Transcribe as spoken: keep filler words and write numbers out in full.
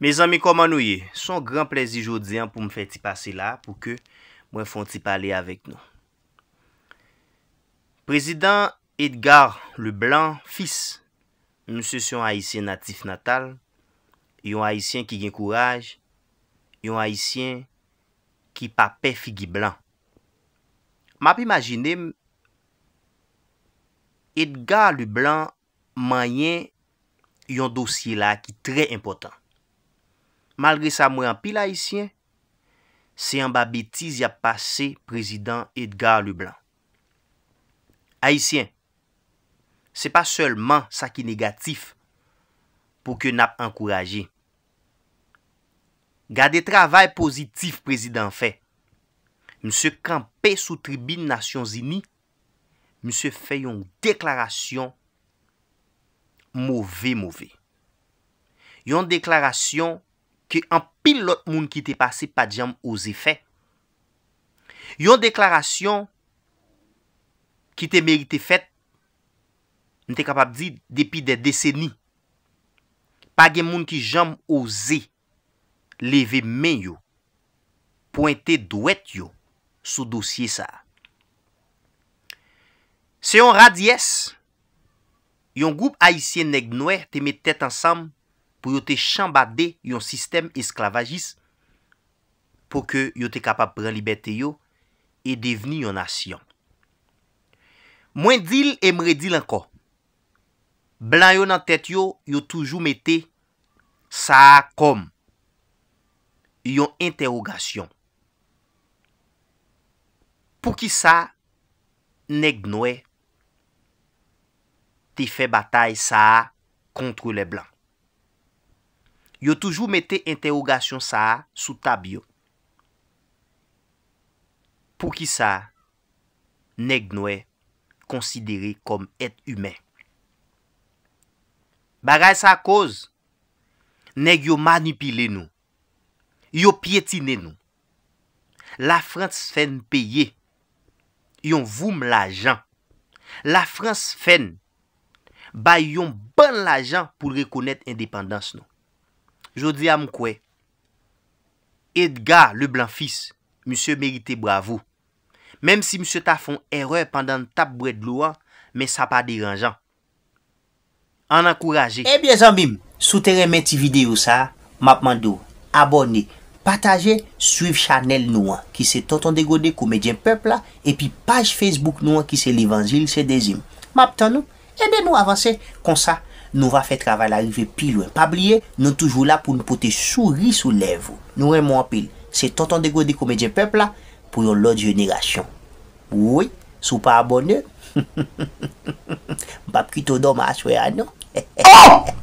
Mezanmi, kòman nou ye? Se yon gran plèzi jodi a pou m fè ti pase la, pou ke mwen fè yon ti pale avèk nou. Prezidan Edgar Leblanc Fils, misye se yon Ayisyen natif natal, yon Ayisyen ki gen kouraj, yon Ayisyen ki pa pè figi blan. M ap imajine m Edgar Leblanc manyen yon dosye la ki trè enpòtan. Malgre sa, m wè anpil Ayisyen, se anba betiz y ap pase Prezidan Edgar Leblanc. Ayisyen, se pa sèlman sa ki negatif pou ke n ap ankouraje. Gade travay pozitif prezidan an fè. Misye kanpe sou tribin Nasyonzini, misye fè yon deklarasyon move, move. Yon deklarasyon ke anpil lòt moun ki te pase pa t janm oze fè. Yon deklarasyon ki te merite fèt, m te kapab di, depi dè deseni. Pa gen moun ki janm oze leve men yo, pwente dwèt yo sou dosye sa a. Se yon radyès, yon gwoup ayisyen nèg nwè te met tèt ansanm pou yo te chanbade yon sistèm esklavajis pou ke yo te kapab pran libète yo e devni yon nasyon. Mwen di l e m redi l ankò. Blan yo nan tèt yo, yo toujou mete sa a kòm yon entèwogasyon. Poukisa nèg nwè te fè batay sa a contre les blancs? Yo toujou mete entèwogasyon sa a sou tab yo. Poukisa nèg nwè konsidere kòm èt imen? Bagay sa koz nèg yo manipile nou, yo pyetine nou. Lafrans fè n peye yon voum lajan. Lafrans fè n bay yon bann lajan pou l rekonèt endepandans nou. Jodi a, m kwè Edgar Leblanc Fils, misye merite bravo. Menm si misye ta fè yon erè pandan l t ap bwè dlo a, men sa pa deranjan. Ann ankouraje. Ebyen, zanmi m, si w te renmen ti videyo sa a, m ap mande w abòne, pataje, swiv chanèl nou an, ki se Tonton Degode, Komedyen Pèp la, epi paj Facebook nou an, ki se Levanjil se Dezi m. M ap tann ou. Ede nou avanse, konsa nou va fè travay la rive pi lwen. Pa bliye, nou toujou la pou n pote souri sou lèv ou. Nou renmen w anpil. Se Tonton Degode, Komedyen Pèp la, pou yon lòt jenerasyon. Wi, si w pa abòne, m p ap kite w dòmi aswè a non. Oh!